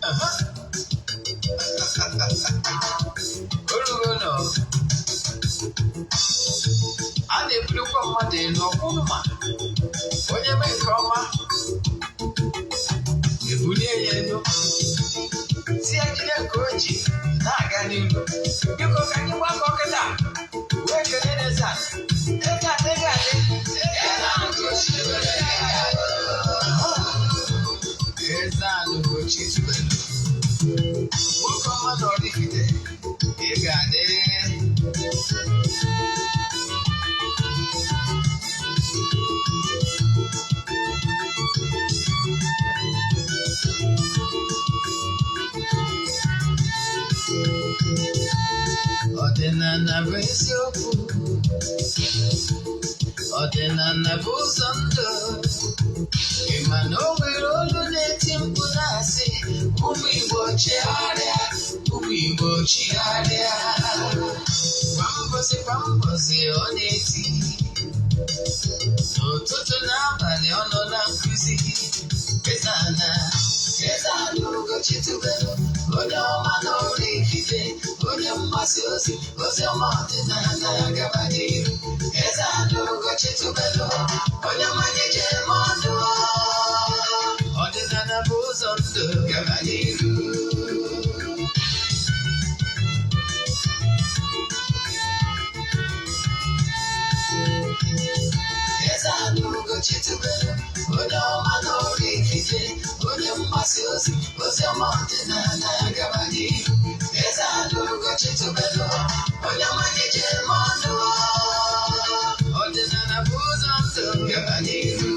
Aha. Orugo nọ. A na-ebulukwa mmadụ elu ọkwụnụ ma onye mee nke ọma ebulie ya elu si ya jide nke o ji na-aga n'ihu. Biko ka anyị gbakọ kịta wee kelee eze a. Eze a eze a dị. Eze a Ugochi tubelu. Nwoke ọma na Oraifite, ị ga-adị. Ọdịnala bụ eziokwu. Ọdịnala bụ ụzọ ndụ. Ị ma na o nwere olu na-eti mkpu na-asị, ụmụ Igbo chigharịa, ụmụ Igbo chigharịa. Kwa mbọsị kwa mbọsị ọ na-eti. N'ụtụtụ n'abalị ọ nọ na nkụzi. Eze ana, Eze ana Ugochi tubelu, onye ọma na Oraifite, onye mgbasa ozi, ozi ọma ọdịnala gaba n'iru. Eze ana Ugochi tubelu, onye mmanya ji eme ọnụ. Ọdịnala bụ ụzọ ndụ gaba n'iru. Eze ana Ugochi tubelu, onye ọma na Oraifite, onye mgbasa ozi, ozi ọma ọdịnala gaba n'iru. Eze ana Ugochi tubelu, onye mmanya ji eme ọnụ. Ọdịnala bụ ụzọ ndụ gaba n'iru.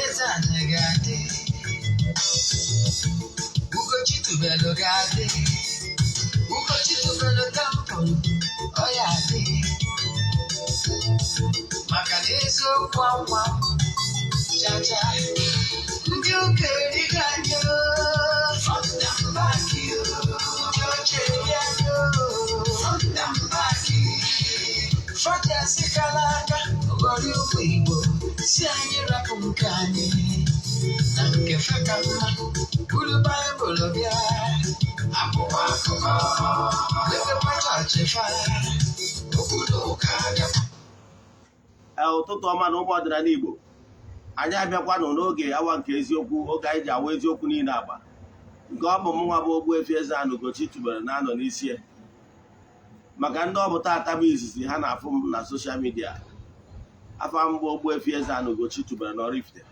Eze ana ga-adị. Ugochi tubelu ga-adị. Ugochi tubelu temple, ọ ya adị. Maka na eziokwu anwa chacha ndị ụka erighị anyị front and back, ndị oche eri anyị front and back. Fọdụ aka ghọrọ ụmụ Igbo si anyị rapụ nke anyị na nke fe ka mma, buru Baịbụl bịa akwụkwọ akụkọ mepekwa chọọchị fa okwu na ụka bịa. Ee, ụtụtụ ọma na ụmụ ọdịnala Igbo. Anyị abịakwanụ n'oge awa nke eziokwu, oge anyị ji awa eziokwu niile agba nke ọ bụ mụ nwa bụ Ogbuefi Eze-Ana Ugochi tubelu na-anọ n'isi ya. Maka ndị ọ bụ taata bụ izizi ha na-afụ m na social media, afa mbụ Ogbuefi Eze-Ana Ugochi tubelu na Oraifite.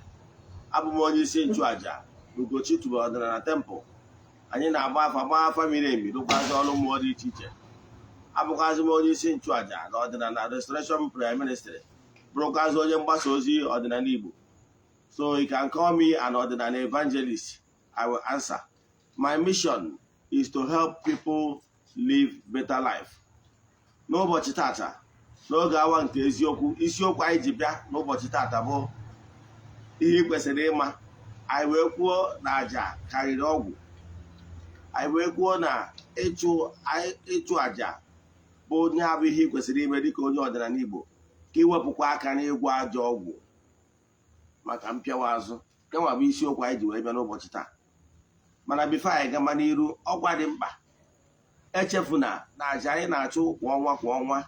Abụ m onye isi nchụaja na Ugochi tubelu ọdịnala temple. Anyị na-agba afa, gbaa afa miri emi, rụkwazị ọrụ mmụọ dị iche iche. Abụkwazị m onye isi nchụaja na ọdịnala Restoration Prayer Ministry, bụrụkwazị onye mgbasa ozi ọdịnala Igbo. So you can call me an ọdịnala evangelist, I will answer. My mission is to help people live better life. N'ụbọchị tata, n'oge awa nke eziokwu, isiokwu anyị ji bịa n'ụbọchị tata bụ ihe ị kwesịrị ịma. Anyị wee kwuo na àjà karịrị ọgwụ. Anyị wee kwuo na ịchụ àjà bụ onye abụ ihe ị kwesịrị ime dịka onye ọdịnala Igbo, ka iwepụkwa aka n'ịgwọ ajọ ọgwụ maka mpịawa azụ. Yanwa bụ isiokwu anyị ji wee bịa n'ụbọchị taa. Mana before anyị gama n'iru, ọkwa dị mkpa: echefuna na àjà anyị na-achụ kwa ọnwa kwa ọnwa,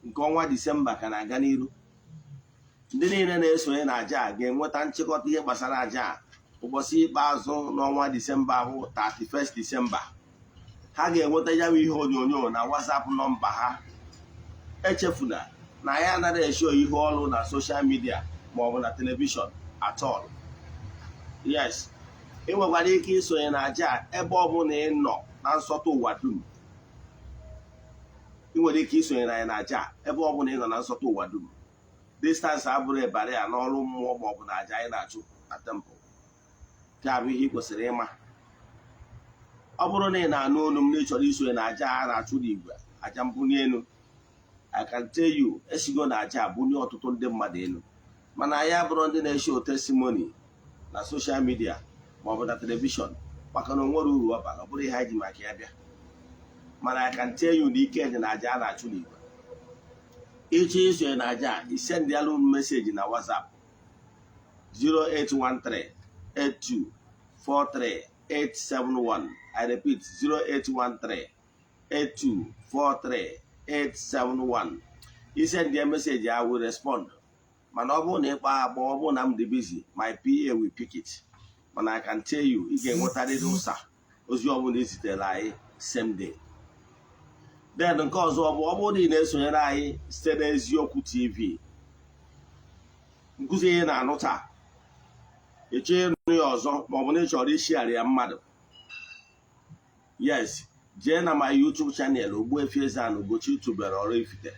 nke ọnwa Disemba ka na-aga n'iru. Ndị niile na-esonye na àjà a ga-enweta nchịkọta ihe gbasara àjà a ụbọchị ikpeazụ n'ọnwa Disemba ahụ, 31st Disemba. Ha ga-enweta ya bụ ihe onyonyo na WhatsApp nọmba ha. Echefuna na anyị anaghị esho ihe ọrụ na social media maọbụ na television at all. Yes, ị nwekwara ike isonye na àjà a ebe ọ bụla ị nọ na nsọtụ ụwa dum. Ị nwere ike isonye na anyị na àjà a ebe ọ bụla ị nọ na nsọtụ ụwa dum. Distance abụrụ ịbarị ya n'ọrụ mmụọ maọbụ na àjà anyị na-achụ na temple. Nke a bụ ihe ị kwesịrị ịma. Ọ bụrụ na ị na-anụ olu m na ị chọrọ isonye na àjà a na-achụ n'igwe, àjà mbunye elu, I can tell you, esigo na àjà bunye ọtụtụ ndị mmadụ elu, mana anyị abụrụ ndị na-esho testimony na social media maọbụ na television, maka na o nwere uru ọ bara. Ọ bụrụ ihe anyị ji maka ya bịa. Mana I can tell you na ike dị na àjà a na-achụ n'igwe. Ịchọ isonye na àjà a, isendịalụ m message na WhatsApp 0813 82 43. 871. I repeat, 0813 8243 871. I send the message, I will respond. Mana ọ bụrụ na ịkpọ akpọ, ọ bụrụ na m dị busy, my PA will pick it. Mana I can tell you, ị ga-enwetarịrị ụsa ozi ọbụla i zitere anyị same day. Then nke ọzọ bụ, ọ bụrụ na ị na-esonyere anyị site n'Eziokwu TV, nkụzi ihe na-anụ taa, ị chọọ ịnụ ya ọzọ, maọbụ na ị chọrọ ishigharị ya mmadụ, yes, jee na my YouTube channel, Ogbuefi Eze-Ana Ugochi tubelu Oraifite.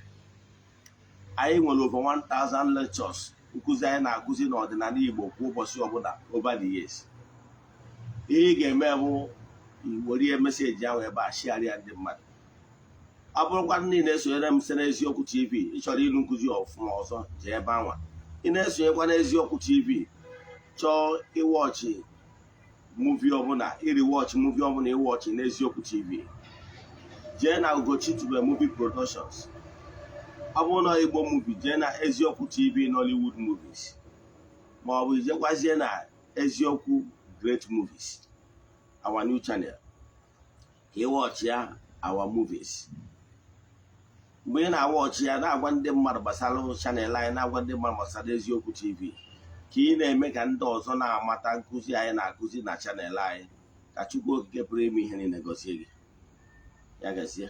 Anyị nwere over 1000 lectures, nkụzi anyị na-akụzi n'ọdịnala Igbo kwa ụbọchị ọbụla over the years. Ihe ị ga-eme bụ werie message ahụ ebe a, shigharịa ndị mmadụ. Ọ bụrụkwa ndị na-esonyere m site n'Eziokwu TV, ị chọrọ ịnụ nkụzi ọfụma ọzọ, jee ebe anwa. Ị na-esonyekwa n'Eziokwu TV, chọọ ịwatch movie ọbụla, irewatch movie ọbụla, ịwatch n'Eziokwu TV, jee na Ugochi Tube Movie Productions. Ọ bụrụ na Igbo movie, jee na Eziokwu TV Nollywood Movies, ma ọ bụ ijekwazie na Eziokwu Great Movies, our new channel, ka ịwatch ya our movies. Mgbe ị na-awatch ya, na-agwa ndị mmadụ gbasara channel anyị, na-agwa ndị mmadụ gbasara Eziokwu TV, ka ị na-eme ka ndị ọzọ na-amata nkụzi anyị na-akụzi na channel anyị. Ka Chukwu Okike pụrụ ime ihe niile gọzie gị. Ya gazie.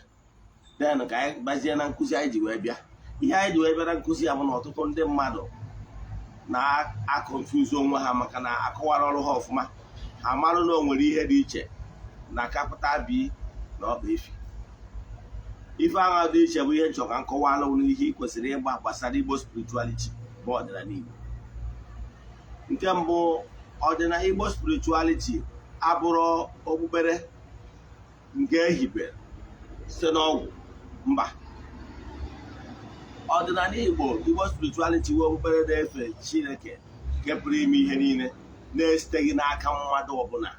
Then ka anyị gbazie na nkụzi anyị ji wee bịa. Ihe anyị ji wee bịa na nkụzi ya bụ na ọtụtụ ndị mmadụ na-aconfuse onwe ha maka na akọwara ọrụ ha ọfụma. Ha marụ na o nwere ihe dị iche na capital B na ọkpa efi. Ife agha dị iche bụ ihe nchọ ka nkọwalụ n'ihe ị kwesịrị ịgba gbasara Igbo spirituality bụ ọdịnala Igbo. Nke mbụ, ọdịnala Igbo spirituality abụrụ okpukpere nke ehibere site n'ọgwụ mba. Ọdịnala Igbo, Igbo spirituality, wee okpukpere na-efe Chineke nke pụrụ ime ihe niile na-esiteghị n'aka mmadụ ọbụla.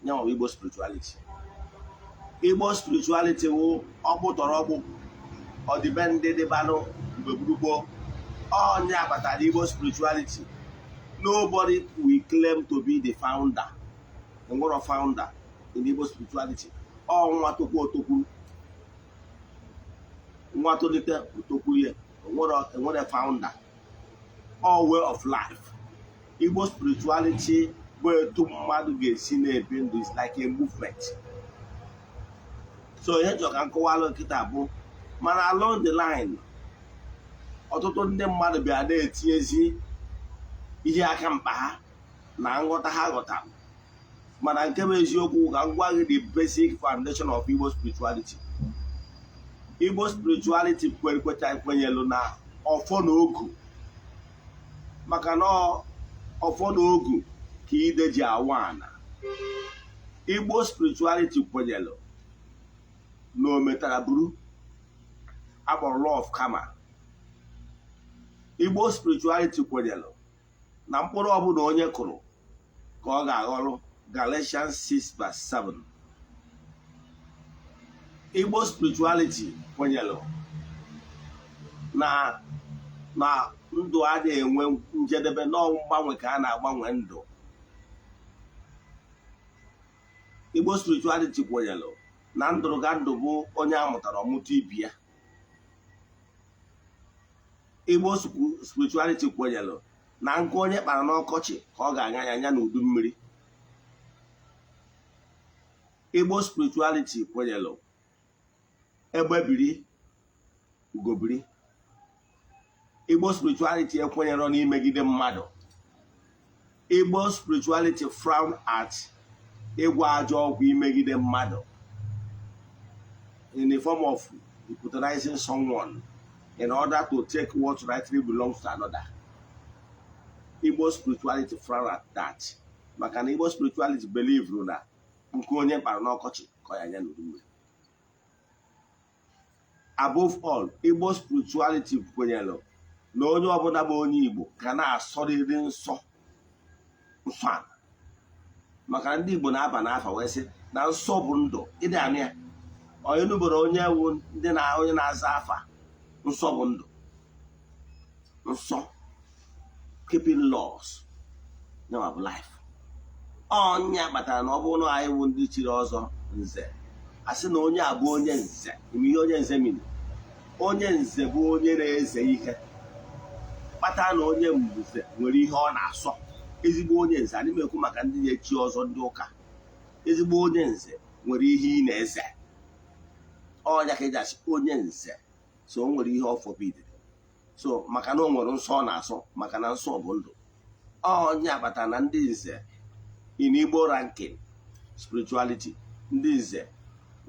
Ya bụ Igbo spirituality. Igbo spirituality wụ ọkpụ tọrọ ọkpụ ọdịbendị dịbanụ mgbe gburugburu. Onye abatara Igbo spirituality, nobody will claim to be the founder. Enwero founder in Igbo spirituality. Ọ nwa tokwu otokwuru, nwa tolite otokwuru ya. Enwere founder. All way of life, Igbo spirituality bụ etu mmadụ ga-esi na-ebi ndụ, is like a movement. So ihe chọrọ ka nkọwalụ nkịta bụ, mana along the line, ọtụtụ ndị mmadụ bịara na-etinyezi ihe aka mkpa ha na nghọta ha ghọtara. Mana nke bụ eziokwu, ka m gwa gị the basic foundation of Igbo spirituality. Igbo spirituality kwerekwecha kwenyelu na ọfọ na ogu, maka na ọfọ na ogu ka ide ji awa ana. Igbo spirituality kwenyelu na o metara buru akpọrọ law of karma. Igbo spirituality kwenyelu na mkpụrụ ọbụla onye kụrụ ka ọ ga-aghọrọ, Galatians 6 verse 7. Igbo spirituality kwenyelu na ndụ adịghị enwe njedebe, na mgbanwe ka a na-agbanwe ndụ. Igbo spirituality kwenyelu na ndụrụga ndụ bụ onye a mụtara ọmụta ibi ya. Igbo spirituality kwenyelu na nkụ onye kpara n'ọkọchị ka ọ ga-anya ya anya n'udu mmiri. Igbo spirituality kwenyelu egbe biri, ugobiri. Igbo spirituality ekwenyere n'imegide mmadụ. Igbo spirituality frown at ịgwa ajọ ọgwụ imegide mmadụ in the form of hypnotizing someone in order to take what rightly belongs to another. Igbo spirituality frown at that, maka na Igbo spirituality believe na nke onye kpara n'ọkọchị ka ọ ya anya n'udu mmiri. Above all, Igbo spirituality kwenyere na onye ọbụla bụ onye Igbo ga na-asọrịrị nsọ, nsọ ala, maka na ndị Igbo na-aba n'afa wee sị na nsọ bụ ndụ. Ịdị anụ ya, onye nubere onye wu ndị na onye na-aza afa nsọ bụ ndụ, nsọ, keeping laws, ya bụ life. Ọnya kpatara na ọ bụrụ na anyị bụ ndị chiri ọzọ nze, a sị na onye a bụ onye nze. Ime ihe onye nze miri, onye nze bụ onye na-eze ihe kpatara na onye mbuze nwere ihe ọ na-asọ. Ezigbo onye nze, anyị ekwu maka ndị na-echi ọzọ, ndị ụka, ezigbo onye nze nwere ihe ị na-eze. Ọnya ka eji asị onye nze. So o nwere ihe ọ forbidiri, so maka na o nwere nsọ ọ na-asọ, maka na nsọ bụ ndụ. Ọnya kpatara na ndị nze in Igbo ranking spirituality, ndị nze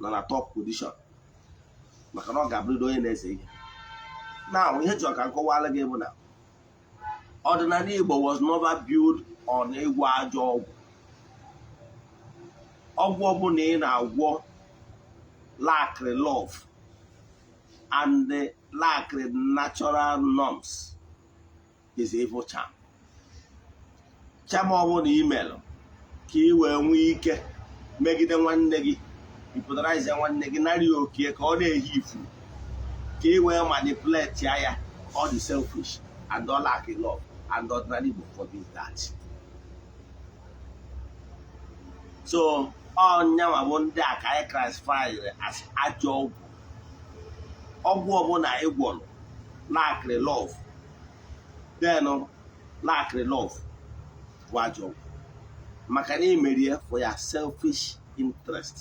nọ na top position, maka na ọ ga-abụrịrị onye na-eze ihe. Na ihe chọrọ ka m kọwara gị bụ na ọdịnala Igbo was never built on ịgwọ ajọ ọgwụ. Ọgwụ ọbụla ị na-agwọ lack love and lack natural norms is evil charm. Charm ọbụla imelụ ka ị wee nwee ike megide nwanne gị, hypnotize nwanne gị, narị okie ka ọ na-ehi ifu, ka ị wee manipulate ya, all the selfish and all lack love, and ọdịnala Igbo forbid that. So ọnyanwa bụ ndị a ka anyị classify as ajọ ọgwụ. Ọgwụ ọbụla ị gwọrọ lackịrị love, then lackịrị love bụ ajọ ọgwụ, maka na imerie for your selfish interest.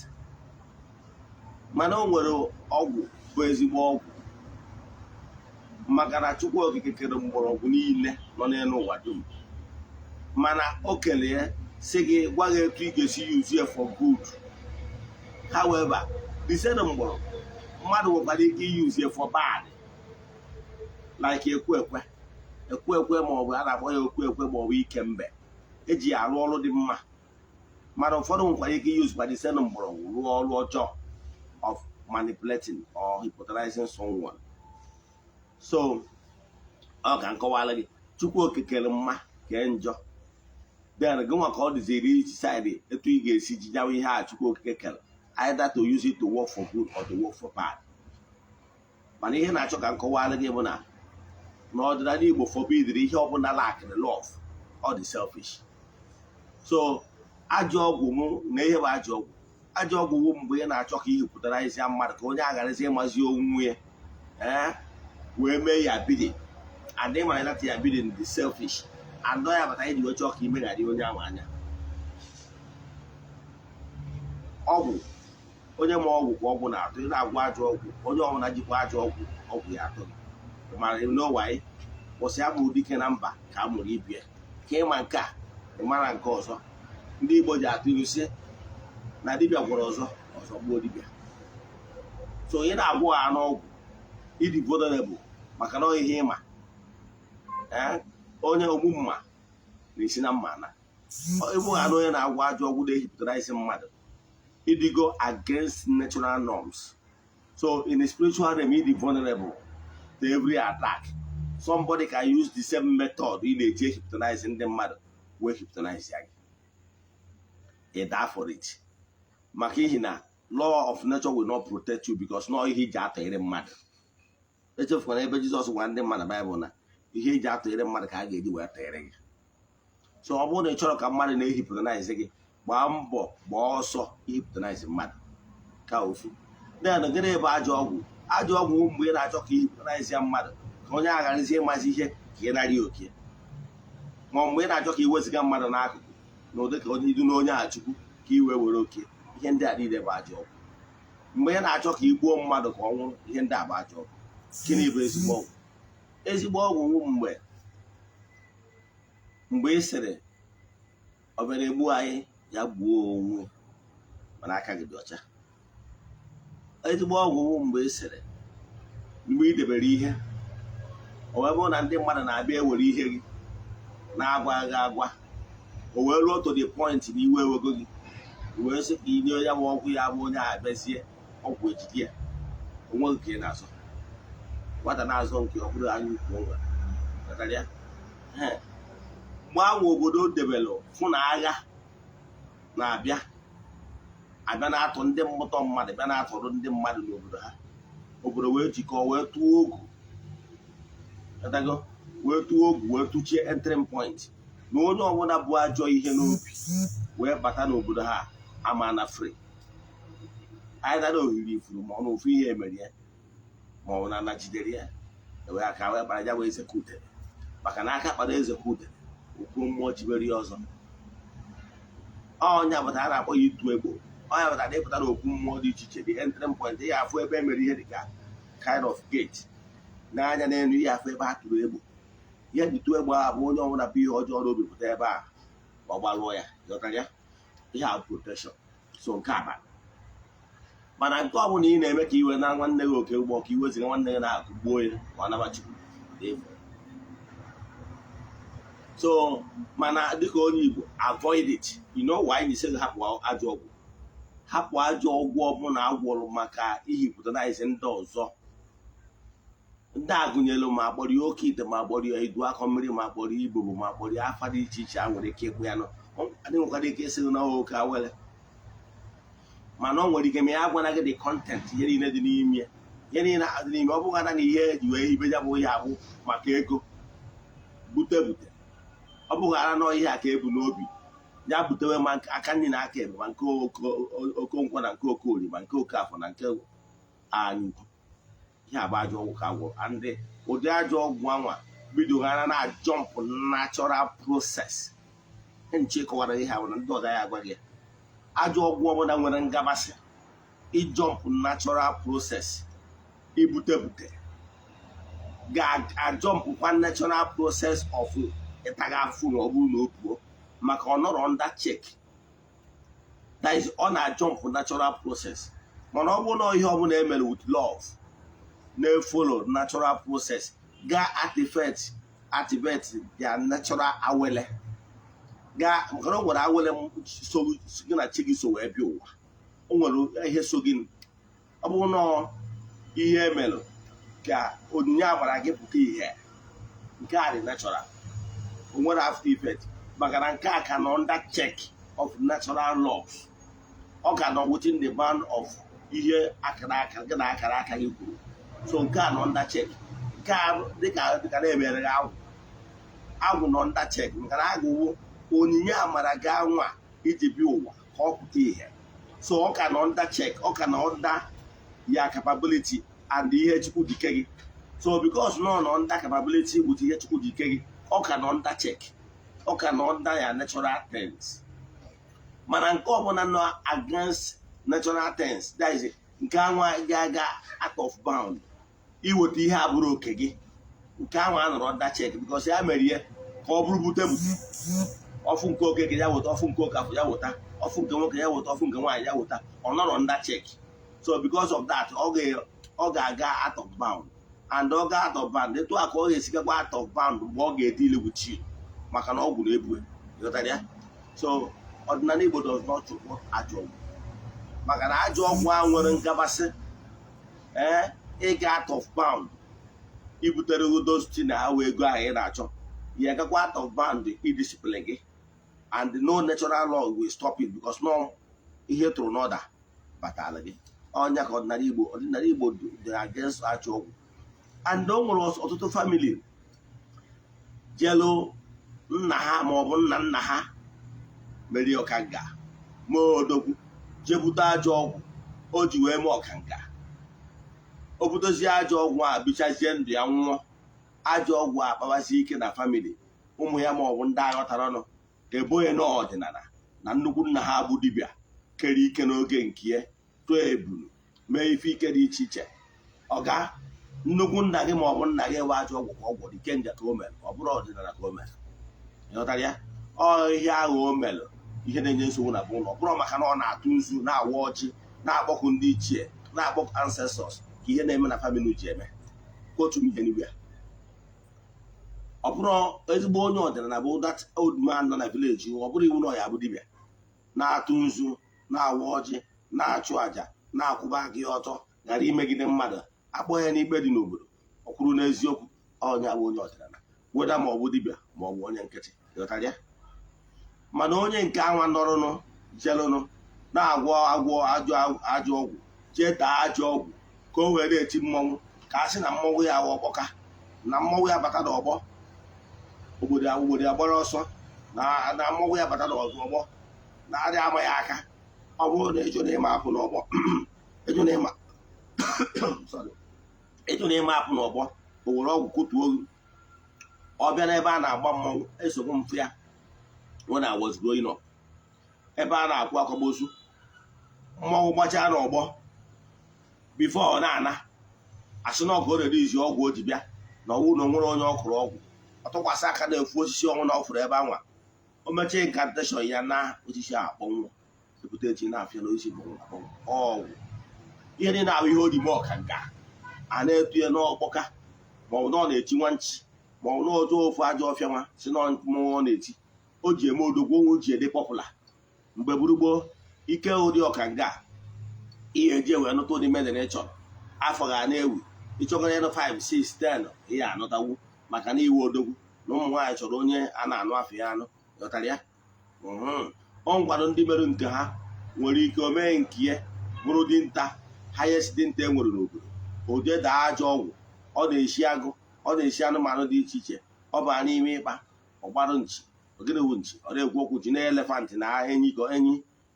Mana o nwere ọgwụ bụ ezigbo ọgwụ, maka na Chukwu Okike kere mgbọrọgwụ niile nọ n'elu ụwa dum, mana o kelee si gị gwa gị etu ị ga-esi use ya for good. However, the same mgbọrọgwụ, mmadụ nwekwara ike use ya for bad, like ekwe ekwe, ekwe ekwe, maọbụ a na-akpọ ya okwu ekwe, maọbụ ike mbe eji ya arụ ọrụ dị mma. Mana ụfọdụ nwekwara ike use kwa the same mgbọrọgwụ rụọ ọrụ ọjọọ of manipulating or hypnotizing someone. So ọ ka nkọwala gị, Chukwu Okekere mma kee njọ, then gị nwa ka ọ dịziri decide etu ị ga-esi jinyawa ihe a Chukwu Okike kere, either to use it to work for good or to work for bad. Mana ihe na-achọ ka nkọwala gị bụ na n'ọdịnala Igbo forbidiri ihe ọbụla lackịrị love, ọ dị selfish. So ajọ ọgwụ mụ na ihe bụ ajọ ọgwụ, ajọ ọgwụ wụ mgbe ị na-achọ ka ihepụtara isi mmadụ ka onye agharazi ịmazi onwe ya, ee, wee mee ya bidding, and ị mara that ya bidding dị selfish, and ọ ya bata iji wee chọọ ka imeghara onye ahụ anya. Ọgwụ onye ma ọgwụ ka ọgwụ na-atụ. Ị na-agwọ ajọ ọgwụ, onye ọbụla jikwa ajọ ọgwụ, ọgwụ ya atụ gị. Mara n'ụwa anyị kwụsị amụrụ dike na mba ka a mụrụ ibie ka ịma nke a, ị mara nke ọzọ. Ndị Igbo ji atụ ilu sị na dibịa gwọrọ ọzọ, ọzọ gbuo dibịa. So ị na-agwọ ha n'ọgwụ, ịdị vulnerable, maka na ọ ihe ịma, ee, onye ogbu mma na-esi na mma na ịbụ ha na onye na-agwọ ajọ ọgwụ na-ehipụtara isi mmadụ, ịdịgo against natural norms. So in the spiritual realm, ịdị vulnerable to every attack. Somebody can use the same method ị na-eji hypnotize ndị mmadụ wee hypnotize ya gị, ị die for it, maka ihi na law of nature will not protect you, because nọ ihe iji atụnyere mmadụ. Echefukwana ebe Jizọs gwara ndị mmadụ na Baịbụl na ihe eji atụnyere mmadụ ka a ga-eji wee tụnyere gị. So ọ bụrụ na ị chọrọ ka mmadụ na-ehypnotize gị, gbaa mbọ gbaa ọsọ ihypnotize mmadụ ka ofu. Then gịnị bụ ajọ ọgwụ? Ajọ ọgwụ bụ mgbe ị na-achọ ka ihypnotize ya mmadụ ka onye agharazi ịmazi ihe, ka ị narị oke, ma mgbe ị na-achọ ka ị wezụga mmadụ n'akụkụ na ụdị ka onye idu na onye a Chukwu ka ị wee were oke. Ihe ndị a niile bụ ajọ ọgwụ. Mgbe ị na-achọ ka ị gbuo mmadụ ka ọ nwụrụ, ihe ndị a bụ ajọ ọgwụ. Gịnị bụ ezigbo ọgwụ? Ezigbo ọgwụ wụ mgbe ị sịrị ọ bịara egbu anyị, ya gbuo onwe, mana aka gị dị ọcha. Ezigbo ọgwụ wụ mgbe ị sịrị, mgbe ị debere ihe, o wee bụrụ na ndị mmadụ na-abịa ewere ihe gị na-agwa gị agwa, o wee ruo to the point na iwe ewego gị, wee sị ka inye ya bụ ọgwụ, ya bụ onye a abịazie ọgwụ ejide ya onwe gị ka ị na-azọ. Nwata na-azọ nke ọhụrụ anya ukwu o nwere ghọtara ya. Mgbe ahụ obodo debelụ fụ na agha na-abịa abịa na-atụ ndị mmụtọ mmadụ, bịa na-atụrụ ndị mmadụ n'obodo ha, obodo wee jikọọ wee tụọ ogu, ghọtago, wee tụọ ogu, wee tụchie entering point na onye ọbụla bụ ajọ ihe n'obi. Wee bata n'obodo ha ama na free anyị na ohiri ifuru, ma ọ na ofu ihe emere ya, ma ọ bụ na ana jidere ya, wee aka wee kpara ya wee eze ka udene, maka na aka kpara eze ka udene, okwu mmụọ jibere ya ọzọ. Ọnya pụtara a na-akpọ ya itu egbo. Ọnya pụtara ịpụtara okwu mmụọ dị iche iche, the entry point ya, afụ ebe emere ihe dịka kind of gate n'anya n'elu ihe, afụ ebe a tụrụ egbo. Ihe ji tụọ egbe a bụ onye ọbụla bụ ihe ọjọọ n'obi pụta ebe a, ọ gbalụọ ya. Ghọtara ya? Ihe a bụ protection. So nke a bara, mana nke ọbụla ị na-eme ka iwe na nwanne gị oke ụgbọ, ka iwe ziga nwanne gị na-akụ gbuo ya, ma ọ naba Chukwu n'efu. So mana dịka onye Igbo, avoid it. You know why you say hapụ ajọ ọgwụ? Hapụ ajọ ọgwụ ọbụla agwọrọ maka ihipụtanize ndị ọzọ. Ndị a gụnyere ma akpọrọ ya oke ite, ma akpọrọ ya idu akọ mmiri, ma akpọrọ ya ibobo, ma akpọrọ ya afa dị iche iche a nwere ike ịkpụ ya nọ. Adị nwekwara ike ịsị na oke awele, mana ọ nwere ike ma ya agwana gị the content, ihe niile dị n'ime ya, ihe niile dị n'ime. Ọ bụghị na ihe eji wee hibe ya bụ ihe abụ maka ego bute bute. Ọ bụghị ara nọ ihe a ka ebu n'obi ya butewe, ma aka nri na aka ebe, ma nke Okonkwo na nke Okorie, ma nke Okafọ na nke Anyukwu. Ihe a bụ ajọ ọgwụ ka agwụ. And ụdị ajọ ọgwụ anwa bidoghara na jump natural process. Nche kọwara ihe ahụ na ndị ọzọ ya agwa gị ya. Ajọ ọgwụ ọbụla nwere ngabasị ijump natural process, ibute bute, ga-ajumpkwa natural process of ịtaga afụ na ọ bụrụ na o buo, maka ọ nọrọ under check. That is, ọ na-ajump natural process. Mana ọ bụrụ na ihe ọbụla emere with love na-efollow natural process, ga activate their natural awele, ga maka na o nwere awele so gị na chi gị so wee bịa ụwa. O nwere ihe so gị. Ọ bụrụ na ihe emelụ ka onyinye agbara gị pụta ihe, nke a dị natural, o nwere after effect, maka na nke a ka nọ under check of natural laws. Ọ ka nọ within the bound of ihe akara aka gị na akara aka gị kwuru. So nke a nọ under check. Nke a dịka na-emere gị agwụ. Agwụ nọ under check, maka na agwụ onyinye amara gị anwa iji bịa ụwa ka ọ pụta ihe. So ọ ka nọ under check, ọ ka nọ under ya capability and ihe Chukwu dike gị. So because nọ nọ under capability with ihe Chukwu dike gị, ọ ka nọ under check, ọ ka nọ under ya natural things. Mana nke ọbụla nọ against natural things, that is, nke anwa ga-aga out of bound iweta ihe abụrụ oke gị, nke ahụ a nọrọ under check, because ya mere ihe ka ọ bụrụ bute bute. Ọfụ nke Okeke ya weta, ọfụ nke Okafọ ya weta, ọfụ nke nwoke ya weta, ọfụ nke nwaanyị ya weta, ọ nọrọ under check. So because of that, ọ ga-aga out of bound, and ọ ga out of bound etu a ka ọ ga-esikakwa out of bound mgbe ọ ga-edeal with you, maka na ọgwụ na-ebu. Ịghọtara ya? So ọdịnala Igbo does not support ajọ ọgwụ, maka na ajọ ọgwụ a nwere ngabasị ee ịga out of bound ibutere those na awa ego ahụ ị na-achọ ya, gakwa out of bound idiscipline gị, and no natural law will stop it, because no ihe tụrụ n'ọda batara gị. Ọnya ka ọdịnala Igbo dị against ajọ ọgwụ. And o nwere ọtụtụ family jelu nna ha ma ọ bụ nna nna ha merie ọkanga ma odogwu, jebute ajọ ọgwụ o ji wee mee ọkanga. O butezie ajọ ọgwụ a, bichazie ndụ ya, nwụọ. Ajọ ọgwụ a akpabazie ike na family ụmụ ya ma ọ bụ ndị aghọtara ọnụ eboghị n'ọdịnala na nnukwu nna ha bụ dibịa kere ike n'oge nke ya, tụọ ebulu, mee ife ike dị iche iche. Ọga nnukwu nna gị ma ọ bụ nna gị ewe ajọ ọgwụ ka ọ gwọrọ ike nja ka o mere, ọ bụrụ ọdịnala ka o mere. Ịghọtara ya? Ọ ihe ahụ o mere, ihe na-enye nsogbu na bụ ụlọ, ọ bụrụ maka na ọ na-atụ nzu, na-awa ọjị, na-akpọkụ ndị ichie, na-akpọkụ ancestors, ka ihe na-eme na family ji eme otu ihe n'igwe ya. Ọ bụrụ ezigbo onye ọdịnala bụ that old man nọ na village, ọ bụrụ iwu na ọ ya bụ dibịa na-atụ nzu, na-awa ọjị, na-achụ àjà, na-akwụba aka ya ọtọ, ghara imegide mmadụ, akpọ ya n'ikpe dị n'obodo, ọ kwuru n'eziokwu, ọnya bụ onye ọdịnala, weda ma ọ bụ dibịa ma ọ bụ onye nkịtị. Ghọtara ya? Mana onye nke anwa nọrụnụ jelụnụ na-agwọ agwọ ajọ ajọ ọgwụ, jee taa ajọ ọgwụ ka o wee na-eti mmọnwụ, ka a sị na mmọnwụ ya awụ ọkpọka, na mmọnwụ ya bata n'ọgbọ obodo, obodo ya gbara ọsọ, na mmọnwụ ya bata n'ọgbọ. Na-adị ama ya aka. Ọ bụrụ na ịjụ na ịma apụ n'ọgbọ, ịjụ na ịma, sorry, ịjụ na ịma apụ n'ọgbọ, o were ọgwụ kụtuo gị. Ọ bịa n'ebe a na-agba mmọnwụ, esogbu m ya when I was growing up, ebe a na-akwụ akwamozu, mmọnwụ gbachaa n'ọgbọ, before ọ na-ana, asị na ọgụ o rere izi ọgwụ o ji bịa na ọwụ na onwere onye ọ kụrụ ọgwụ, ọ tụkwasị aka na-efu osisi ọnwụ na ọ fụrụ ebe anwa. O mechie incantation ya na osisi a akpọnwụ, ebute echi na-afịa na osisi kpọnwụ akpọnwụ. Ọgwụ ihe niile ahụ, ihe o ji mee ọkanga, a na-etu ya n'ọkpọka, maọbụ na ọ na-echi nwa nchi, maọbụ na ọjọọ ofu ajọ ọfịa nwa si na mmọnwụ ọ na-eti, o ji eme odogwu onwe, o ji ede popular. Mgbe gburugburu ike ụdị ọkanga, ihe eji wee nụta ụdị medin ị chọrọ, afọ ga na-ewu ịchọgara ịnụ 5 6 10, ihe anọtawu, maka na iwe odogwu na ụmụ nwaanyị chọrọ onye a na-anụ afọ ya anụ. Ghọtara ya? Ọ nkwado ndị mere nke ha nwere ike o mee nke ya bụrụ dinta, highest dinta e nwere n'obodo. Ode daa ajọ ọgwụ, ọ na-esi agụ, ọ na-esi anụmanụ dị iche iche, ọ baa n'ime ịkpa, ọgbarụ nchi, ogịnịwu nchi, ọ na-ekwu okwu ji na elephant na enyi, ka enyi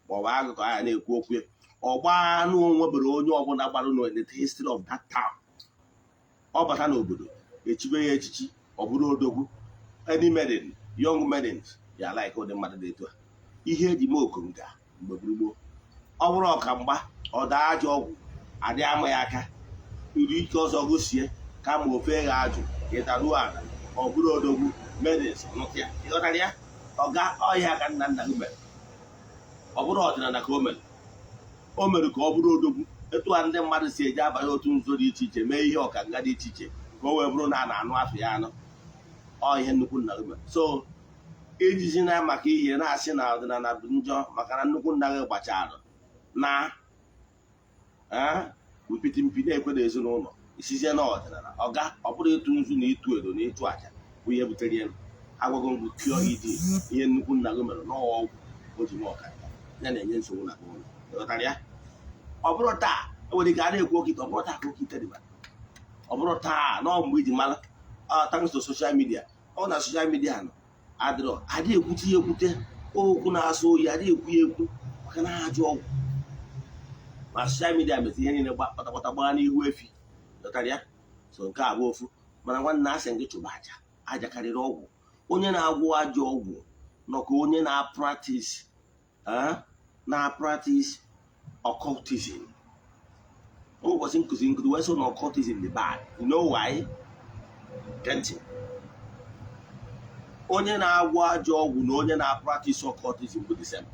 maọbụ agụ ka ya na-ekwu okwu ya. Ọgba anụ onwebere onye ọbụla gbarụ na the history of that town. Ọ bata n'obodo, echibe ya echichi, ọ bụrụ odogwu. Any maiden, young maidens ya like ụdị mmadụ dị etu a. Ihe eji mee okonga mgbe gburugburu, ọ bụrụ ọkamgba, ọ daa ajọ ọgwụ, adị ama ya aka iri ike ọzọ gosie, kama ofe gha ajụ ịdaruo ala, ọ bụrụ odogwu, maidens nụta ya. Ịghọtara ya? Ọga ọhịa ka nna nna gị mere. Ọ bụrụ ọdịnala ka o mere, o mere ka ọ bụrụ odogwu. Etu a ndị mmadụ si eji abanye otu nzuzo dị iche iche, mee ihe ọkanga dị iche iche, ka o wee bụrụ na a na-anụ afọ ya anụ. Ọ ihe nnukwu nna gị mere. So ijizi na maka ihe na-asị na ọdịnala bụ njọ maka na nnukwu nna gị gbachara na mpiti mpi na-ekwe n'ezinụlọ, isizie na ọdịnala ọga, ọ bụrụ ịtụ nzu na ịtụ edo na ịchụ àjà bụ ihe butere ya. Agwago m pure id ihe nnukwu nna gị mere n'ọgwụ o ji mee ọkanga ya na-enye nsogbu na ụlọ. Ịghọtara ya? Ọ bụrụ taa, enwere ike a na-ekwu okite, ọ bụrụ taa ka okite dịba, ọ bụrụ taa nọọ mgbe iji mara, thanks to social media. Ọ na social media nọ adịrọ adị ekwute ya, ekwute okwu na-asụ oyi, adị ekwu ya ekwu maka na ha ajụ ọgwụ. Ma social media metụ ihe niile kpatakpata gbaa n'ihu efi. Ghọtara ya? So nke a bụ ofu. Mana nwanne, asị gị chụba aja. Aja karịrị ọgwụ. Onye na-agwọ ajọ ọgwụ nọ ka onye na-practice occultism. Ụbọchị nkụzi nkụzi wee sị na occultism dị bad. You know why? Gee ntị. Onye na-agwọ ajọ ọgwụ na onye na-practice occultism bụ the same.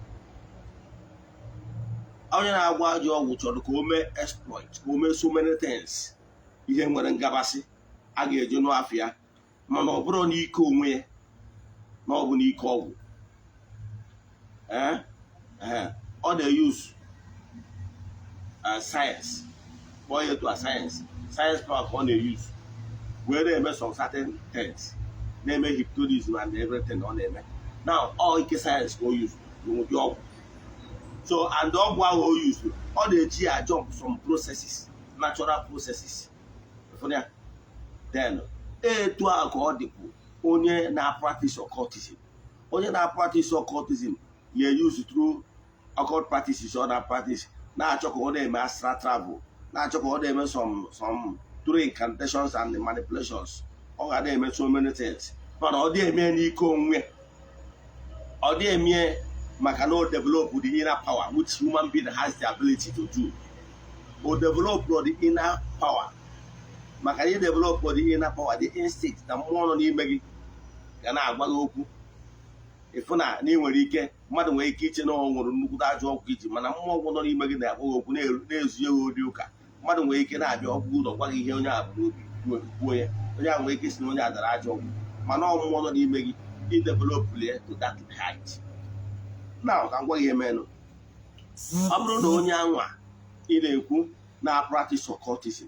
Onye na-agwọ ajọ ọgwụ chọrọ ka o mee exploit, ka o mee so many things, ihe nwere ngabasị a ga-eji nụ afịa, mana ọ bụrụ n'ike onwe ya, na ọ bụ n'ike ọgwụ. Ee, ọ na-use science, kpọọ ya etu a, science power ka ọ na-use wee na-eme some certain things, na-eme hypnotism and everything ọ na-eme now. Ọ ike science ka o use n'ụdị ọgwụ. So and ọgwụ ahụ o use, ọ na-eji ya jump some processes, natural processes. Ịfụrụ ya? Then etu a ka ọ dịkwu onye na-practice occultism. Onye na-practice occultism na-use through occult practices ọ na-practice, na-achọ ka ọ na-eme astral travel, na-achọ ka ọ na-eme some through incantations and manipulations. Ọ ga na-eme so many things, mana ọ dị eme n'ike onwe, ọ dị eme maka na o develop the inner power, which human being has the ability to do. O develop the inner power, maka na ị develop the inner power, the instinct na mmụọ nọ n'ime gị ga na-agwa gị okwu. Ịfụ na ị nwere ike, mmadụ nwere ike iche na ọ nwere nnukwute ajọ ọgwụ iji, mana mmụọ ọgwụ nọ n'ime gị na-agwa gị okwu, na-ezu ya ori ụka. Mmadụ nwere ike na-abịa ọgwụ ụlọ, gwa gị ihe onye a bụ n'obi kwuo ya. Onye a nwere ike isi na onye a dara ajọ ọgwụ, mana ọ mmụọ nọ n'ime gị i develop ya to that height. Now ka m gwa gị ihe menụ. Ọ bụrụ na onye anwa ị na-ekwu na practice occultism,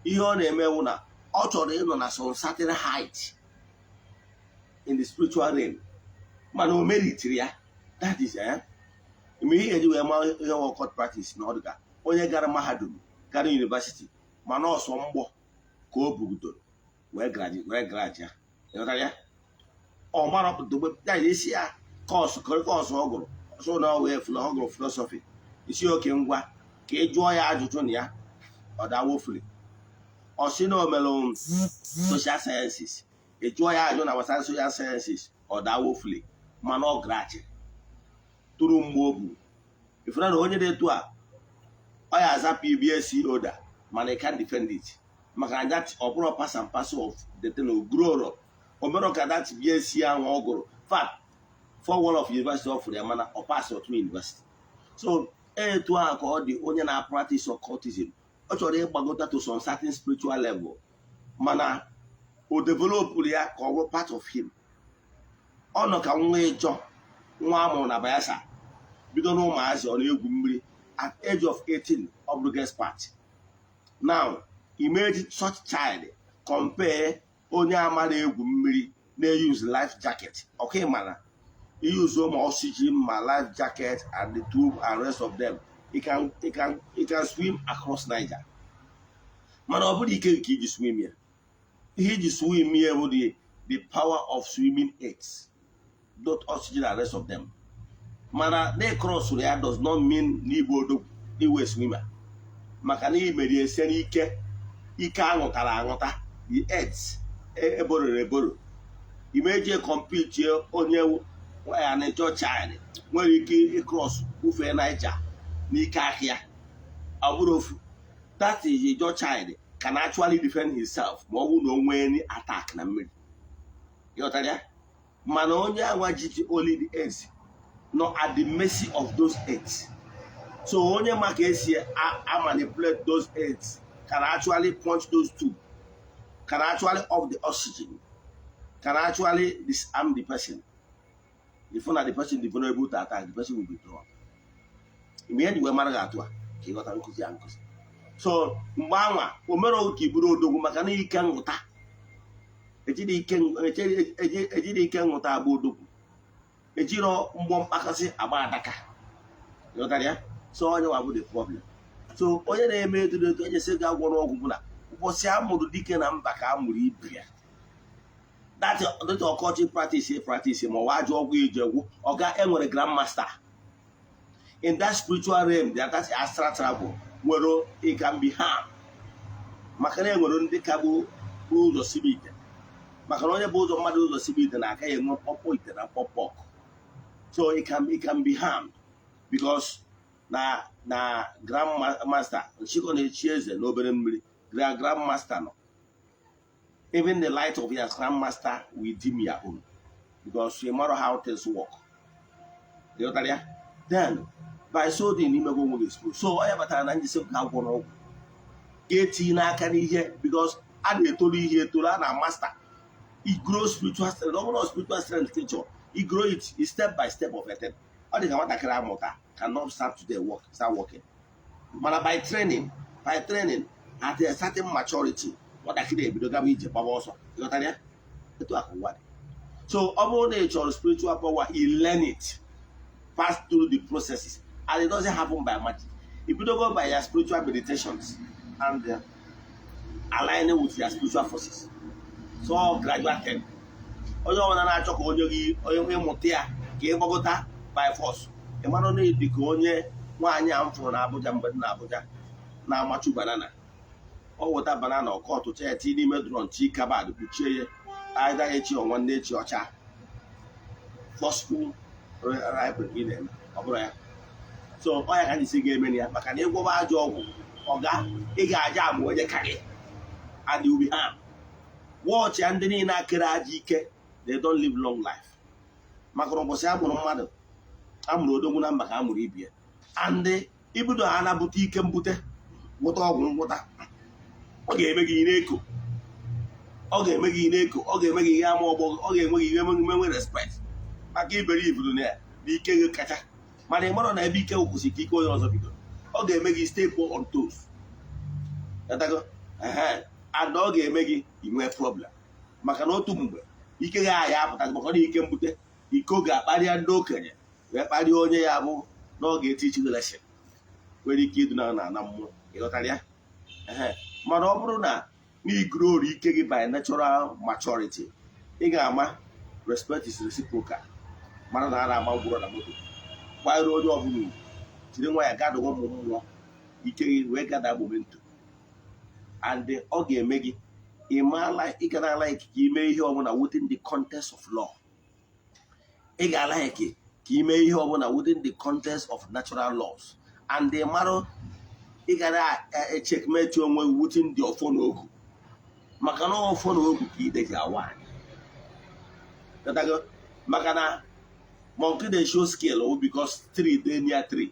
ihe ọ na-eme wụ na ọ chọrọ ịnọ na some certain height in the spiritual realm, mana o meritiri ya. That is mgbe ihe eji wee ma ihe occult practice, na ọ dịka onye gara mahadum, gara university, mana ọsọ mgbọ ka o bugidoro wee graji ya. Ịghọtara ya? Ọ mara ya isi ya course ọ gụrụ So na ọ wee ọ gụrụ philosophy isi oke ngwa ka ị jụọ ya ajụjụ na ya ọ dawofuli. Ọ sị na o mere social sciences, ị jụọ ya ajụ na gbasara social sciences, ọ dawofuli. Mana ọ grachi tụrụ mgbe o bu ifere na onye dị etu a, ọ ya aza PBSC oda, mana ị can defend it, maka na that ọ bụrụ pass and parcel of the thing oguroro o mere ka that BSc ahụ ọ gụrụ fact for one of university ọ fụrụ ya, mana ọ pass otu university. So etu ahụ ka ọ dị onye na-practice occultism. Ọ chọrọ ịgbagota to some certain spiritual level, mana o developụrụ ya ka ọ bụrụ part of him. Ọ nọ ka nwa ịjọ nwa amụrụ na Bayelsa, bido n'ụmụazị ọ na-egwu mmiri. At age of 18, ọ bụrụ expert. Now imagine such child, compare onye amara egwu mmiri na-use life jacket. Ọka ịmara use ma oxygen ma life jacket and the tube and rest of them, he can swim across Niger. Mana ọ bụrụ ike nke iji swim ya, ihe iji swim ya bụ the power of swimming aids, not oxygen and rest of them. Mana na cross ya does not mean na igbo odogwu iwe swimmer, maka na imeri ese n'ike ike aṅụtara aṅụta, the aids ebororo eboro imeje compete. Onye ya na-echọ child nwere ike ịcross ufee Niger n'ike aka ya, ọ bụrụ ofu. That is, Ijaw child can actually defend himself ma ọ bụrụ na o nwee any attack na mmiri. Ịghọtara ya? Mana onye anwa ji only the aids nọ at the mercy of those aids. So onye ma ka esi a manipulate those aids can actually punch those two, can actually off the oxygen, can actually disarm the person. If na the person is vulnerable to attack, the person will be drawn. Mgbe ihe ji wee mara gị atụ a ka ịghọta nkụzi a nkụzi. So mgbe anwa o mere ka iburu odogwu, maka na ike nghụta ejiri ike nghụta agba odogwu, ejiro mgbọ mkpakasị agba adaka. Ịghọtara ya? So onye nwa bụ the problem. So onye na-eme eto eto ejesi ga agwọ n'ọgwụ bụ na ụbọchị a mụrụ dike na mba ka a mụrụ ibe ya. That ọkọchị practice ma ọ bụ ajọ ọgwụ iji egwu ọga enwere grandmaster in that spiritual realm, that astral travel nwere. It can be harm, maka na enwere ndị ka bụ ụzọ sibe ite, maka na onye bụ ụzọ mmadụ ụzọ sibe ite na-aka ya enwe mkpọkpọ ite na mkpọkpọ ọkụ. So it can be harmed because na grandmaster nchịkọ na-echi eze n'obere mmiri, grandmaster nọ. Even the light of your grandmaster will dim your own, because you matter how things work. Ịghọtara ya? Then by so doing, imego onwe gị expose. So onye batara na njisi ka agwọ n'ọgwụ ga-etinye n'aka n'ihe, because a na-etoru ihe etoru, a na master. I grow spiritual strength. Ọ bụrụ spiritual strength ka ị chọrọ, I grow it step by step of a thing. Ọ dị ka nwatakịrị amụta cannot start today work, start working, mana by training at a certain maturity, nwatakịrị ebido gaba ije, gbaba ọsọ. Ịghọtara ya? Etu a ka ụwa dị. So ọ bụrụ na ị chọrọ spiritual power, you learn it, pass through the processes, and it doesn't happen by magic. Ibidogo by your spiritual meditations and aligning with your spiritual forces. So gradual thing. Onye ọbụla na-achọ ka onye gị onye ịmụta ya ka ị gbagota by force, ị mara na dị ka onye nwaanyị a m fụrụ na Abuja mgbe dị na Abuja na-amachu banana. Ọ weta banana, ọkọ ọtụcha ya, tinye n'ime drum, chi kabad kpuchie ya, aida echi ọ nwanne echi ọcha forceful ripe ị na-eme ọ bụrụ ya. So ọ ya ka anyị si ga-eme ya, maka na ịgwọba ajọ ọgwụ ọga, ị ga-aja amụ onye ka gị and you will be harmed. Watch ya, ndị niile akịrị aja ike, they don't live long life, maka na ụbọchị a mụrụ mmadụ, a mụrụ odogwu na mba ka a mụrụ ibie. And ibido ha na-bute ike mbute gwụta ọgwụ ngwụta, ọ ga-eme gị na-eko, ọ ga-eme gị na-eko, ọ ga-eme gị ihe ama ọgbọ, ọ ga-enwe gị ihe menwe respect, maka iberi iburu na ya na ike gị kacha. Mana ị mara na ebe ike kwụsị ka ike onye ọzọ bidoro. Ọ ga-eme gị step on toes. Ghọtago? Ehe. And ọ ga-eme gị inwe problem, maka na otu mgbe ike gị ahịa apụta, maka na ike mbute iko ga-akparịa ndị okenye, wee kparịa onye ya bụ na ọ ga-eti chi gị lesson nwere ike iduna na ana mmụọ. Ịghọtara ya? Ehe. Mana ọ bụrụ na n'igroru ike gị by natural maturity, ị ga-ama respect is reciprocal. Mara na a na-agba ngwụrọ na moto. Kwanyere onye ọbụla ugwu, jiri nwayọọ gadawa ụmụ mmụọ ike gị wee gada momentum, and ọ ga-eme gị ị maala ị ga na-like ka ime ihe ọbụla within the context of law. Ị ga-alike ka ime ihe ọbụla within the context of natural laws, and ị marụ ị ga na-echeckmate onwe gị within the ọfọ na ogu, maka na ọfọ na ogu ka ide ji awa anyị. Ghọtago? Maka na monkey dey show skill o because tree dey near tree.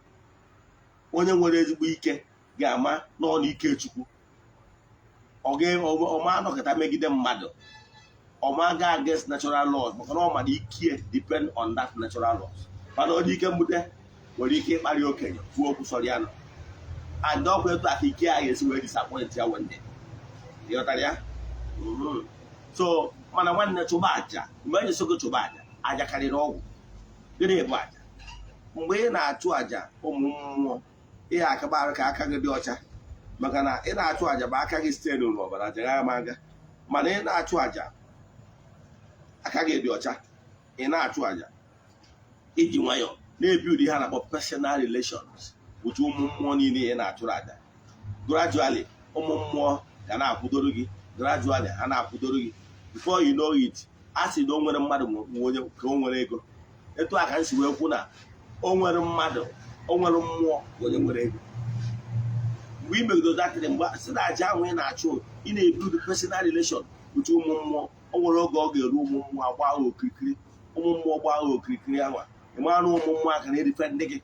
Onye nwere ezigbo ike ga-ama na ọ na ike Chukwu ọ ga-ọma anọkọta megide mmadụ, ọma ga against natural laws, maka na ọ ma na ike depend on that natural laws. Mana onye ike mbute nwere ike ịkparị okenye, kwuo okwu sọrọ ya nọ, and ọkwa etu a ka ike a ga-esi wee disappoint ya one day. Ịghọtara ya? So mana nwanne, chụba aja. Mgbe enyi sogo chụba aja, aja karịrị ọgwụ. Gịnị bụ aja? Mgbe ị na-achụ aja ụmụ mmụọ, ihe akaba arụ ka aka gị dị ọcha, maka na ị na-achụ aja bụ aka gị site n'ụlọ ọbara aja gaghị ama aga. Mana ị na-achụ aja aka gị dị ọcha, ị na-achụ aja iji nwayọọ na-ebi ụdị ha na-akpọ personal relations with ụmụ mmụọ niile ị na-achụrụ aja. Gradually, ụmụ mmụọ ga na-akwụdoro gị. Gradually, ha na-akwụdoro gị. Before you know it, a sị na o nwere mmadụ nwe onye ka o nwere ego. Etu a ka m si wee kwu na o nwere mmadụ, o nwere mmụọ ka onye nwere ego. Mgbe ị megido datịrị, mgbe si na aja ahụ ị na-achụ, ị na-ebuild personal relation with ụmụ mmụọ. O nwere oge ọ ga-eru, ụmụ mmụọ agba ha okirikiri. Ụmụ mmụọ gbaa ha okirikiri anwa, ị mara na ụmụ mmụọ aka na-erife ndị gị.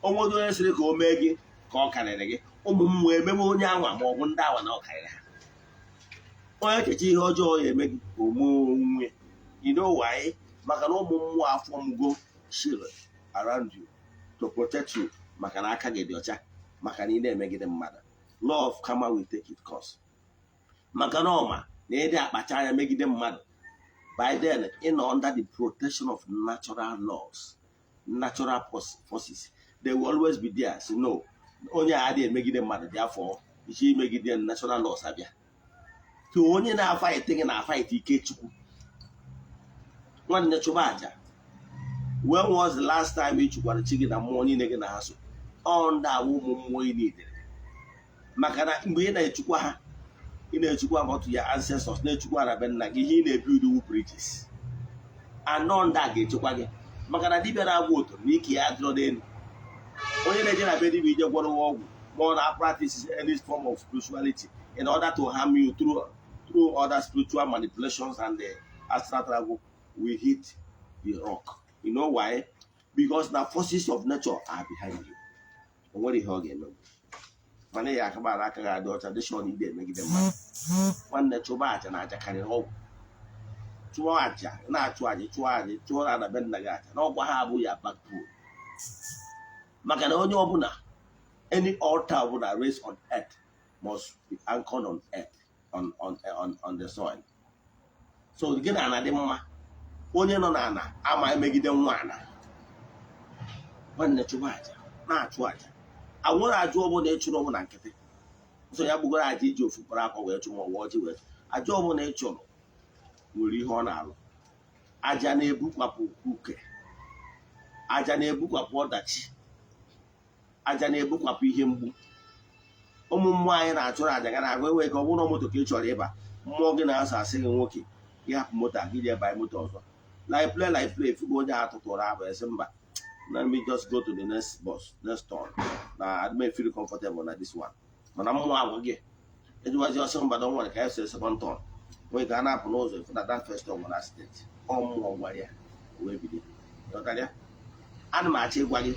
O nwere onye sịrị ka o mee gị ka ọ karịrị gị, ụmụ mmụọ emebe onye anwa ma ọ bụ ndị anwa na ọ karịrị ha. Onye echeche ihe ọjọọ ya eme gị, o mee onwe. You know why? Maka na ụmụ mmụọ aformgo shield around you to protect you, maka na aka gị dị ọcha, maka na ị na-emegide mmadụ. Law of karma will take its course, maka na ọma na ịdị akpacha anya megide mmadụ. By then, ị nọ under the protection of natural laws, natural forces. They will always be there. Say no, onye a adịghị emegide mmadụ dị afọ iche imegide natural laws abịa. To onye na-afight gị na-afight ike Chukwu. Nwanne, chụba aja. When was the last time ị chụkwara chi gị na mmụọ niile gị na ha so? Ọ ndị awụ ụmụ mmụọ ị niile, maka na mgbe ị na-echukwa ha, ị na-echukwa about your ancestors, na-echukwa na be nna gị, ihe ị na-ebuild wu bridges anọ. Ndị a ga-echekwa gị, maka na dibịa na-agwa otu na ike ya adịrọ n'elu. Onye na-eje na be dibịa ije gwọrọ ọgwụ ma ọ na-practice any form of spirituality in order to harm you through other spiritual manipulations and the astral travel will hit the rock. You know why? Because the forces of nature are behind you. O nwere ihe ọ ga-eme, mana ya akabara aka gị adị ọcha, dị sure na ide emegide mmadụ. Nwanne, chụba aja, na aja karịrị ọgwụ. Chụọ aja, na-achụ aja, chụọ aja, chụọ na be nna gị aja na ọgwa ha abụ ya backbone, maka na onye ọbụla, any altar ọbụla raised on earth must be anchored on earth, on the soil. So gị na ana dị mma, onye nọ n'ana ama emegide nwa ana. Nwanne, chụba aja, na-achụ aja. Anwere aja ọbụla ị chụrụ ọbụla nkịtị nso ya gbugoro aja iji ofu mkpụrụ akwa wee chụ ma ọ bụ ọjị wee chụ. Aja ọbụla ị chụrụ nwere ihe ọ na-alụ. Aja na-ebukwapụ uke, aja na-ebukwapụ ọdachi, aja na-ebukwapụ ihe mgbu. Ụmụ mmụọ anyị na-achụrụ aja ga na-agwa enwe ka ọ bụrụ moto ka ị chọrọ ịba, mmụọ gị na-asọ asị gị, "Nwoke, ịhapụ moto a gị jee banye moto ọzọ." Like play, like play, fugo onye a tụtụrụ abụ esi mba, let me just go to the next bus, next turn, na adịm feel comfortable na this one. Mana mmụọ agwa gị ejiwazi ọsọ mba na nwere ka esi second turn nwee ka a na-apụ n'ụzọ ifu na that first turn nwere accident. Ọ mmụọ gwara ya wee bido. Ghọtara ya? Ana m achọ ịgwa gị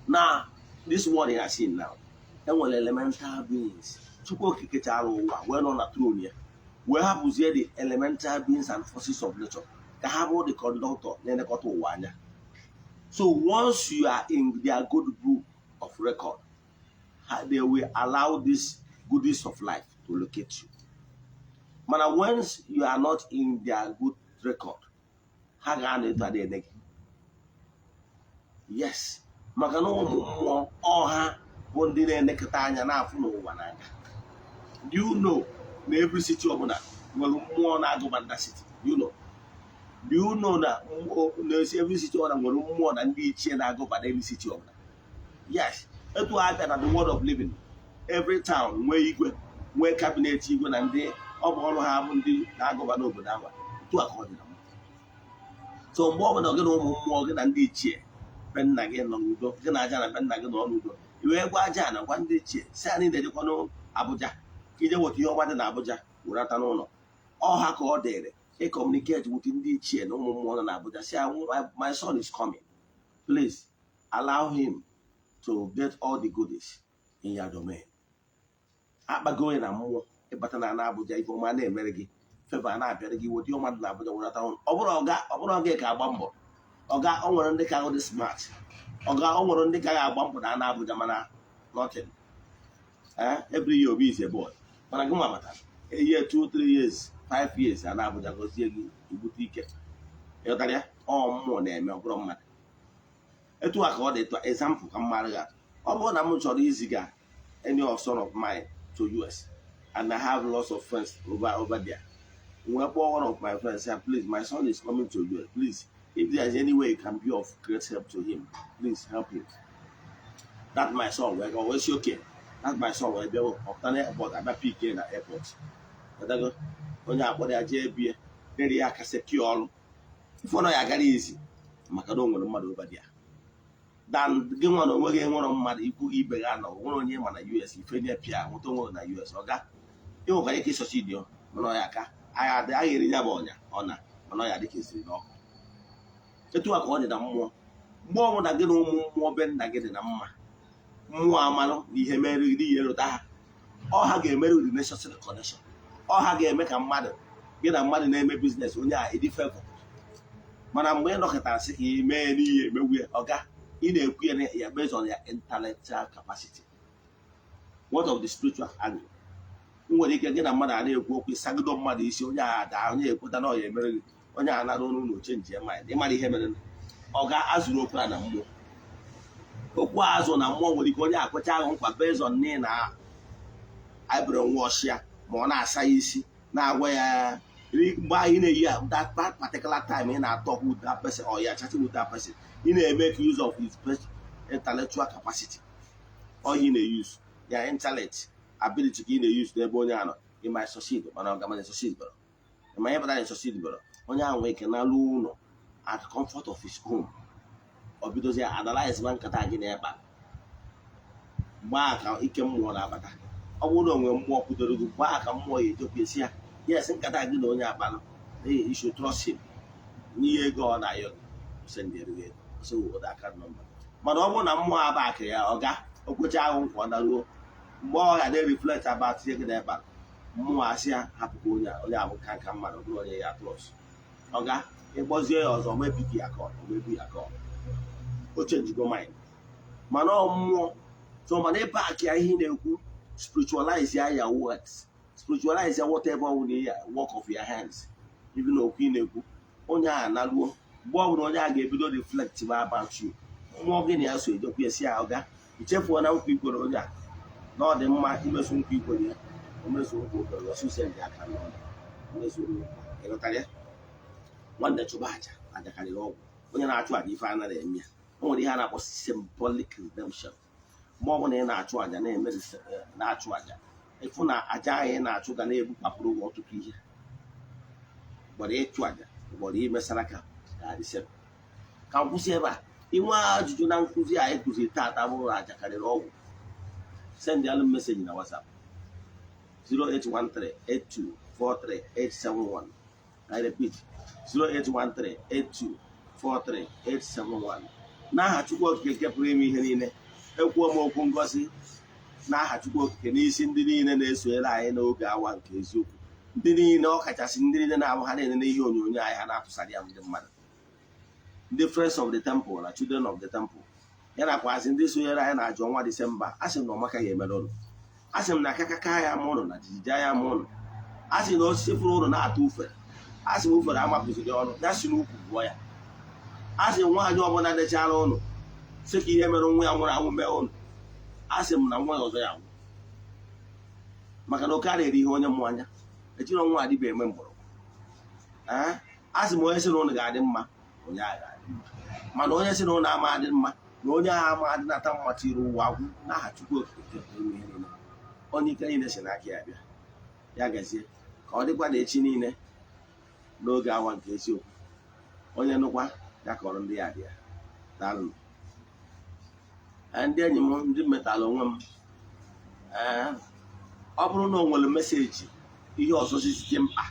na this world you are seeing now, enwere elemental beings. Chukwu Okike chara ụwa wee nọ na throne ya, wee hapụzie the elemental beings and forces of nature ka ha bụrụ the conductor na-elekọta ụwa anya. So once you are in their good book of record, they will allow these goodies of life to locate you. Mana once you are not in their good record, ha ga-anọ etu adị ene gị. Yes, maka na ụmụ mmụọ ọha bụ ndị na-elekọta anya na-afụ n'ụwa n'anya. Do you know na every city ọbụla nwere mmụọ na-agụba nda city? You know Do you know na na-esi every city ọbụla nwere mmụọ na ndị ichie na-agụba na any city ọbụla? Yes, etu abịa na the world of living, every town nwee igwe, nwee cabinet igwe na ndị ọ bụ ọrụ ha bụ ndị na-agụba n'obodo ahụ. Etu a ka ọ dị na mmụọ. So mgbe ọbụla gị na ụmụ mmụọ gị na ndị ichie be nna gị nọ n'udo, gị na aja na be nna gị nọ n'udo, i wee gwa aja na gwa ndị ichie si anyị na-ejekwanụ Abuja ka ije weta ihe ọma dị na Abuja werata n'ụlọ ọha, ka ọ dịrị ị communicate with ndị ichie na ụmụ mmụọ nọ na Abuja, si my son is coming, please allow him to get all the goodies in your domain. Akpago ya na mmụọ ịbata na ana Abuja, ife ọma na-emere gị, favour na-abịara gị, weta ihe ọma dị na Abuja werata n'ụlọ. Ọ bụrụ ọga, ọ bụrụ ọga ka agba mbọ ọga, o nwere ndị ka dị smart ọga, o nwere ndị ka ga-agba mbọ na ana Abuja, mana nothing. Every year Obi is a boy, mana gị nwa batara a year, 2, 3 years, 5 years, ana Abuja gozie gị, ibute ike. Ịghọtara ya? Ọ mmụọ na-eme, ọ bụrụ mmadụ. Etu a ka ọ dị. Etu example ka mmadụ ga, ọ bụrụ na m chọrọ iziga any of son of mine to US and I have lots of friends over there, wee kpọọ one of my friends, say, "Please, my son is coming to US. Please, if there is any way you can be of great help to him, please help him." That my son wee go, wee sị okay. That my son wee bịa ọpụta na airport, abịa pick na airport. Ghọtago? Onye akpọrọ ya jee bie nyere ya aka secure ọrụ ife ọ ya agara izi, maka na o nwere mmadụ over there than gị nwa na onwe gị nwere mmadụ ikwu gị ibe gị anọ nwere onye ma na US. Ife nye pịa nweta onwe gị na US, ọga, ị nwekwara ike ịsọchi dị mana ọ ya aka agha adị agha eri ya bụ ọnya ọ na mana ọ ya dịka esiri n'ọkụ. Etu a ka ọ dị na mmụọ. Mgbe ọbụla gị na ụmụ mmụọ be nna gị dị na mma, mmụọ amalụ na ihe mere gị n'ihi erota ha, ọ ha ga-emere the necessary connection. Ọ ha ga-eme ka mmadụ gị na mmadụ na-eme business, onye a ịdị favor. Mana mgbe ị nọkọtara sị ka ị mee n'ihe emegwu ya, ọga, ị na-ekwu ya ya based on your intellectual capacity. What of the spiritual angle? M nwere ike gị na mmadụ a na-ekwu okwu, ịsagido mmadụ isi, onye a daa, onye ekweta na ọ ya emere gị, onye a nara ọnụ ụlọ change ya mind. Ịmara ihe mere? Ọ ga-azụrụ okwu a na mmụọ. Okwu a azụ na mmụọ nwere ike onye akwecha ahụ nkwa based on n'ihi na abịrị nwa ọchịa, ma ọ na-asa ya isi na-agwa ya mgbe ahụ ị na-eyi ya. That particular time ị na-talk with that person or you are chatting with that person, ị na-eme use of his best intellectual capacity or ị na-use ya intellect ability ka ị na-use n'ebe onye a nọ. Ị might succeed, mana ọ ga succeed bụrụ ma ihe pụtara succeed bụrụ onye ahụ nwere ike na-alụ ụlọ at comfort of his home, ọ bidozie analyze ma nkata gị na-ekpa. Mgbe a ka ike mmụọ na-abata. Ọ bụrụ na o nwere mmụọ kwudoro gị, mgbe a ka mmụọ ya ejekwa esi ya, yes, nkata gị na onye akpalụ, you should trust him n'ihe ego ọ na-ayọ gị, sendịrị gị ego so ụda account number. Mana ọ bụrụ na mmụọ aba akị ya, ọ ga okwecha ahụ nkwa, ọ naruo, mgbe ọ ga na-reflect about ihe gị na-ekpa, mmụọ asị ya hapụkwa onye a, onye ahụ nka nka mmadụ, ọ bụrụ onye ya trust. Ọ ga ịkpọzie ya ọzọ, mee pick ya call, mebi ya call, o changego mind. Mana ọ mmụọ so, mana ebe akị ya ihe ị na-ekwu, spiritualize ya your words, spiritualize ya whatever will ya work of your hands, even okwu ị na-ekwu. Onye a naruo, mgbe ọ bụla onye a ga-ebido reflect about you, mmụọ gị na ya so ejekwu ya si ya, ọga, ichefuo na nkwa ikwere onye a na ọ dị mma imeso nkwa ikwere ya, o mezuo nkwa okwere ya, ọsụsọ ndị aka n'ọnụ mezuo nkwa. Ịghọtara ya? Nwanne, chụba aja. Aja karịrị ọgwụ. Onye na-achụ aja, ife anaghị eme ya. O nwere ihe a na-akpọ symbolic redemption. Mgbe ọbụla ị na-achụ aja, na-eme na-achụ aja, ịfụ na aja ahụ ị na-achụ ga na-egbukpapụrụ gị ọtụtụ ihe. Gbara ịchụ aja, gbara imesara ka ga-adị. Ka m kwụsị ebe a. Inwe ajụjụ na nkụzi a anyị kụziri taata bụrụ aja karịrị ọgwụ, send alụ message na WhatsApp 08138243871. I repeat, 08138243871. N'aha Chukwu Okike nke pụrụ ime ihe niile, ekwuo m okwu ngozi n'aha Chukwu Okike n'isi ndị niile na-esonyere anyị n'oge awa nke eziokwu, ndị niile, ọ kachasị ndị niile na-abụ ha na-enene ihe onyonyo anyị, ha na-atụsara ya ndị mmadụ, ndị Friends of the Temple na Children of the Temple, ya nakwazi ndị sonyere anyị na-ajụ ọnwa Disemba. A sị m na ọmaka ya emere ụlọ, a sị m na akakaka ya ama ụnụ na jijiji ya ama ụnụ, a sị na osisi fụrụ ụnụ na-atụ ufere, a sị m ufere amapụziri ọnụ ya si n'ukwu gụọ ya. A sị nwaanyị ọbụla dechara ụnụ sị ka ihe mere nwa ya nwụrụ anwụ mee ụnụ, a sị m na nwa ya ọzọ ya nwụ, maka na oke a na-eri ihe onye mmụ anya ejiri nwa adịba eme mgbọrọgwụ. Ee, A sị m, onye sị na ụnụ ga-adị mma, onye ahụ ga-adị mma. Mana onye sị na ụnụ ama adị mma, na onye ahụ ama adịnata mma, tiri ụwa agwụ. N'aha Chukwu Okike ime ihe niile, onye ike niile si n'aka ya bịa, ya gazie. Ka ọ dịkwa na echi niile n'oge awa nke eziokwu. Onye nụkwa, ya kọrọ ndị ya dị ya. Daalụ. Ndị enyi m, ndị metala onwe m, ee, ọ bụrụ na o nwere message, ihe ọzọ site mkpa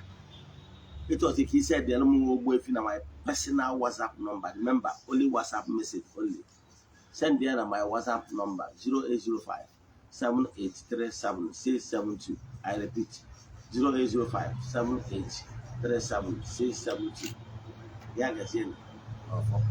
etu ọzọ ka isi edere m, nwa Ogbuefi, na my personal WhatsApp number. Remember, only WhatsApp message only. Send ya na my WhatsApp number, 0805 7837 672. I repeat, 0805 7837 672. Ya gazie. Ọfọ.